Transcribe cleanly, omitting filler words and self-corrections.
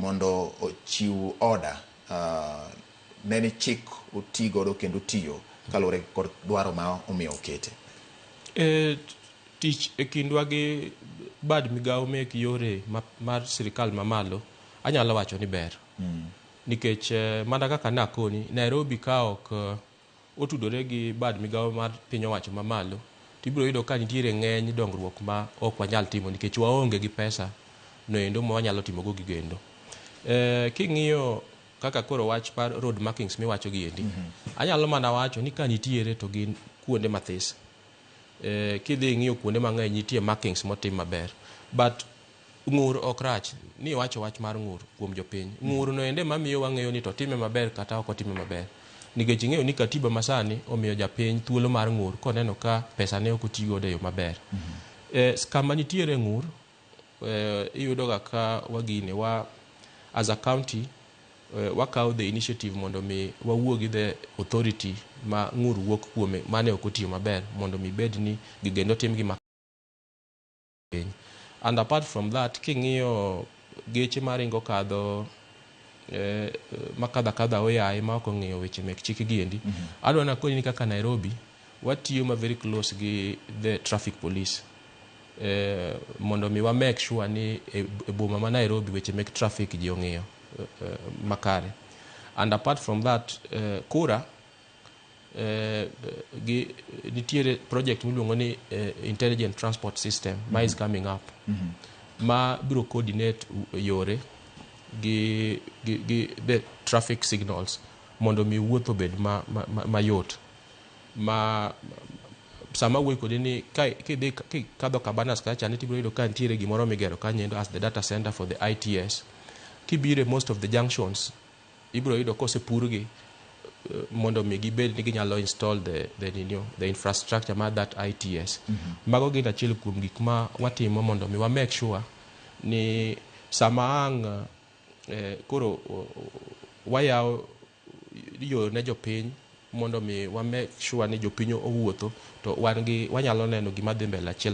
Mondo ochiw order ne ni chik oti godo kendo tiyo kaluwore kod dwaro ma omiyo okete. E, tich e kindwa gi bad migawo mek yore mar sirikal mamalo anyalo wacho ni ber nikech mana kaka nakoni Nairobi ka ok otudore gi bad migawo mar piny owacho mamalo, tibiro yudo ka nitiere ng'eny dongruok ma ok wanyal timo nikech waonge gi pesa noendo ma wanyalo timogo gigendo. King'iyo kaka koro wach mar road markings miwacho giendi, anyalo mana wacho ni ka nitiere to gin kuonde mathis. Kidhi ing'iyo kuonde mang'eny, nitie markings motim maber, but ng'ur ok rach. Ni iwacho wach mar ng'ur kuom jopiny, ng'ur no ende mamiyo wang'eyo ni to time maber kata ok otime maber, nikech ing'eyo ni katiba masani omiyo japiny thuolo mar ng'ur koneno ka pesa ne ok oti godo e yo maber. Kama nitiere ng'ur, iyudo ga ka wagine wa as a county, wakawo the initiative mondo mi wawuo gi the authority ma ng'ur wuok kuome mane ok otiyo maber, mondo mi bed ni gigendo tim gi piny. And apart from that, king'iyo geche maringo kadho makadho akadha oyaye ma ok ong'iyo weche mek chik giendi, adwa nakoni ni kaka Nairobi watiyo ma very close gi the traffic police mondo mi wa make sure ni e boma ma Nairobi weche mek traffic ji ong'iyo makare. And apart from that, kura gi nitiere project miluongo ni intelligent transport system ma is coming up, ma biro coordinate yore gi the traffic signals mondo mi wuoth obed mayot ma sama wuoyi kodi ni ka kidhi kikadho Cabanas kacha ni tibiro yudo ka nitiere gimoro migero kanyo as the data center for the ITS. Kibiro e most of the junctions, ibiro yudo kosepurgi mondo mi gibed ni ginyalo install the ninio, the infrastructure mar that ITS. Mago gin achiel kuom gik ma watimo mondo mi wa make sure ni sama ang' koro wayawo yo ne jopiny mondo mi wa make sure ni jopiny owuotho to wan gi wanyalo neno gima dhi mbele achiel.